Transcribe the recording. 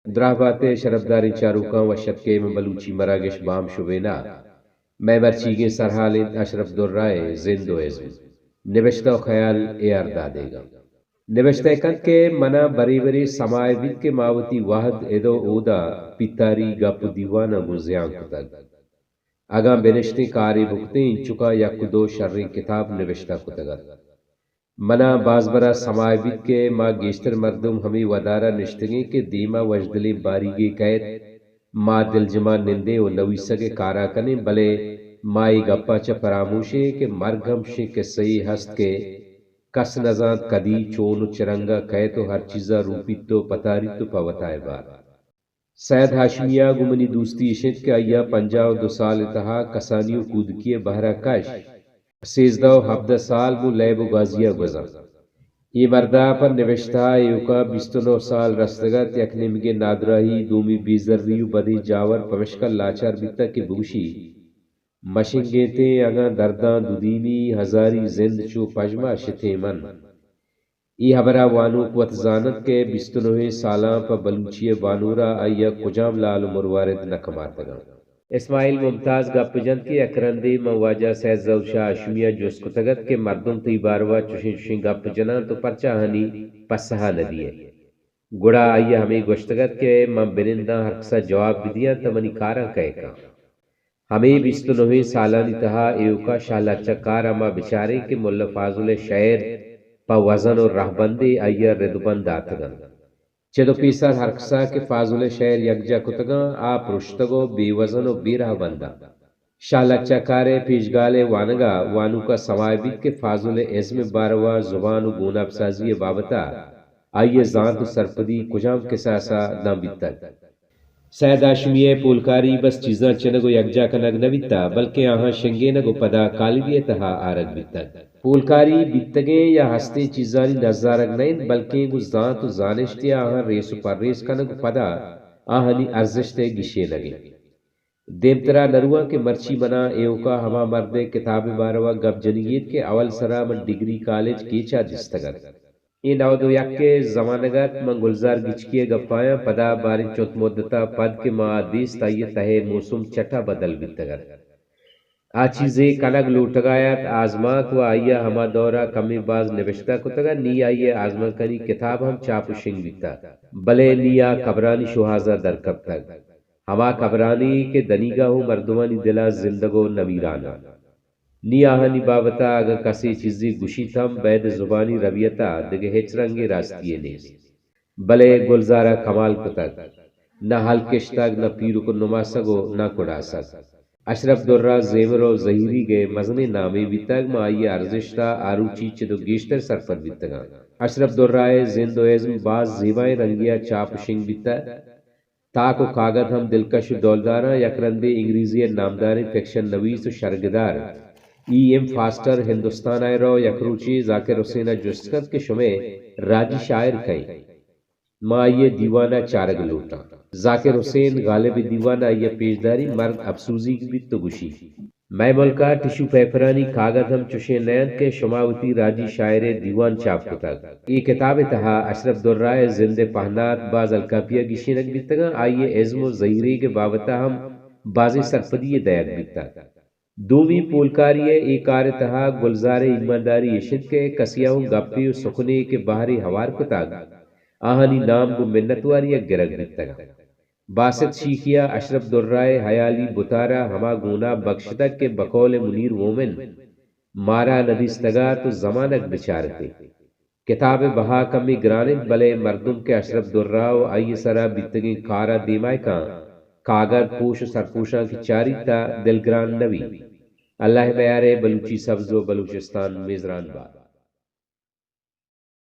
دراہ بات ئے شرپداریں چاروکاں، وش اتک ئے ماں بلوچی مراگش بام شبین ءَ۔ مئے مرچیگیں سرحال اِنت اشرف درہ ءِ زند ءُ ازم۔ نبشتہ ءُ خیال اے آر دادیگ ءَ۔ نبشتہ کنت کہ من ءَ برے برے سما ئے بیت کہ ما وتی وھد اد ءُ اودا پیتاری گپ ءُ دیواناں گوں زیان کتگ۔ اگاں بہ نشتیں کارے بکتیں، اینچکا یک ءُ دو شریں کتاب نبشتہ کتگ ات۔ من ءَ باز برا سما ئے بیت کہ ما گیشتر مردم ہمے ودار ءَ نشتگیں کہ دیم ءَ وشدلیں باریگے کئیت، ما دلجم ءَ نندیں ءُ نویسگ ءِ کار ءَ کنیں، بلے ما اے گپ ءَ چہ پراموش ایں کہ مرگ ہم شیں کسہ یے ہست کہ کس نہ زانت کدی، چون ءُ چہ رنگ ءَ کئیت ءُ ہر چیز ءَ روپیت ءُ پتاریت ءُ پہ وتا ءَ بارت۔ سید ہاشمی ءَ گوں منی دوستی اش اِنت کہ آئی ءَ پنجاہ ءُ دو سال ءِ تہا کسانی ءُ کودکی ءِ بہر ءَ کشت۔ سیزدہ ءُ ہبدہ سال گوں لیب ءُ گازی ءَ گوزنت۔ اے مرد ءَ پہ نبشتہ ءَ ایوک ءَ بیست ءُ نو سال رستگ ات، یک نیمگے نادراہی، دومی بے زری ءُ بدیں جاور پمشکا لاچار بیتگ کہ بگوشی، مشنگیتیں اگاں درداں دودیمی، ہزاری زند چو پژما شتیں من۔ اے ہبر ءَ وانوک وت زاننت کہ بیست ءُ نہیں سالاں پہ بلوچی ءِ بانور ءَ آئی ءَ کجام لال ءُ مروارد نہ کماتگ اَنت۔ اسماعیل ممتاز گپ جنت کہ یک رندے من واجہ سید ظہور شاہ ہاشمی ءَ جست کتگ ات کہ مردم تئی باروا چشیں چشیں گپ جناں، تو پرچا آہانی پسہ ءَ نہ دیئے؟ گڑا آئی ءَ ہمے گوشتگ ات کہ من بننداں ہرکس ءَ جواب بدیاں تہ منی کاراں کئے کن؟ ہمے بیست ءُ نہیں سالانی تہا ایوک ءَ شاہ لچہ کار ءَ ما بچاریں کہ ملا فاضل ءِ شئیر پہ وزن ءُ رہبندے آئی ءَ رد ءُ بند داتگ اَنت۔ چد ءُ پیسر ہرکس ءَ کہ فاضل ءِ شئیر یکجاہ کتگ اَنت، آ پرشتگ ءُ بے وزن ءُ بے رہبند اَنت۔ شاہ لچہ کار ءِ پیشگال ءِ وانگ ءَ وانوک ءَ سما ئے بیت کہ فاضل ءِ ازم ءِ باروا، زبان ءُ گوناپ سازی ءِ بابت ءَ آئی ءِ زانت ءُ سرپدی کجام کساس ءَ داں بیتگ۔ سید ہاشمی ءِ پولکاری بس چیزاں چنگ ءُ یکجاہ کنگ نہ بیتگ، بلکیں آہاں شنگینگ ءُ پدا کالیڈی ءِ تہا آرگ بیتگ۔ پولکاری بیتگیں یا ہستیں چیزانی نزارگ نہ اِنت، بلکیں گوں زانت ءُ زانشتے ءَ آہاں ریس ءُ پریس کنگ ءُ پدا آہانی ارزشت ءِ گیشینگ اِنت۔ دیمترا نہ رواں کہ مرچی منا ایوکا ہما مرد ءِ کتاب ءِ باروا گپ جنگی اِنت کہ اول سرا من ڈگری کالج کیچ ءَ دیستگ ات۔ اے نود ءُ یک ءِ زمانگ ات، من گلزار گچکی ءِ گپایاں، پدا باریں چنت مدت ءَ پد کہ ما آ دیست، آئی ءِ تہ ءِ موسم چٹ ءَ بدل بیتگ ات۔ آ چیزے کنگ لوٹگ ءَ ات، آزمانک ءُ آئی ءَ ہما دور ءَ کمے باز نبشتہ کتگ ءُ نی آئی ءِ آزمانکانی کتاب ہم چاپ ءُ شنگ بیتگ، بلے نی آ کبرانی شوہاز ءَ در کپتگ۔ ہما کبرانی کہ دنیگا ہوں مردمانی دل ءَ زندگ ءُ نمیران اَنت۔ نی آہانی بابت ءَ اگاں کسے چیزے گوشیت ہم، بید زبانی ربیت ءَ دگہ ہچ رنگیں راستی یے نیست۔ بلے گلزار ءَ کمال کتگ، نہ ہلکشتگ، نہ پیرک ءُ نماسگ ءُ نہ کڑاسگ۔ اشرف درہ زیمر ءُ زہیریگ ءِ مزنیں نامے بیتگ، ماں آئی ءِ ارزشت ءَ آ روچی چد ءُ گیشتر سرپد بیتگ آں۔ اشرف درہ ءِ زند ءُ ازم باز زیبائیں رنگے ءَ چاپ ءُ شنگ بیتگ۔ تاک ءُ کاگد ہم دلکش ءُ ڈولداراں۔ یک رندے انگریزی ءِ نامداریں فکشن نویس ءُ شرگدار ای ایم فاسٹر ہندوستان ءَ رو یک روچے ذاکر حسین ءَ جست کنت کہ شمئے راجی شاعر کئے اِنت؟ ما آئی ءِ دیوان ءَ چارگ لوٹاں۔ ذاکر حسین غالب ءِ دیوان ءَ آئی ءَ پیش داری، مرد اپسوزیگ بیت ءُ گوشی، مئے ملک ءَ ٹشو پیپرانی کاگد ہم چشیں نہ اَنت کہ شما وتی راجی شاعر ءِ دیوان چاپ کتگ۔ اے کتاب ءِ تہا اشرف درہ ءِ زند ءِ پہنات باز الکاپی ءَ گیشینگ بیتگ اَنت۔ آئی ءِ ازم ءُ زہیریگ ءِ بابت ءَ ہم بازیں سرپدی یے دئیگ بیتگ۔ دومی پولکاری ءِ اے کار ءِ تہا گلزار ءِ ایمانداری اِش اِنت کہ کسے ءَ ہوں گپے ءُ سکنے کہ بہرے ہوار کتگ، آہانی نام گوں منتواری ءَ گرگ بیتگ اَنت۔ باسط شیخی ءَ اشرف درہ ءِ ہیالی بت ءَ را ہما گوناپ بکشتگ کہ بقول منیر مومن مارا نہ دیستگ ات ءُ زمانگ بچارت ئے۔ کتاب ءِ بہا کمے گران اِنت، بلے مردم کہ اشرف درہ ءُ آئی ءِ سرا بیتگیں کار ءَ دیما کاں، کاگد، پوش ءُ سرپوشاں کہ چاریت تہ دلگران نہ بیت۔ اللہ ءِ میار ءَ بلوچی سبز ءُ بلوچستان میزران بات۔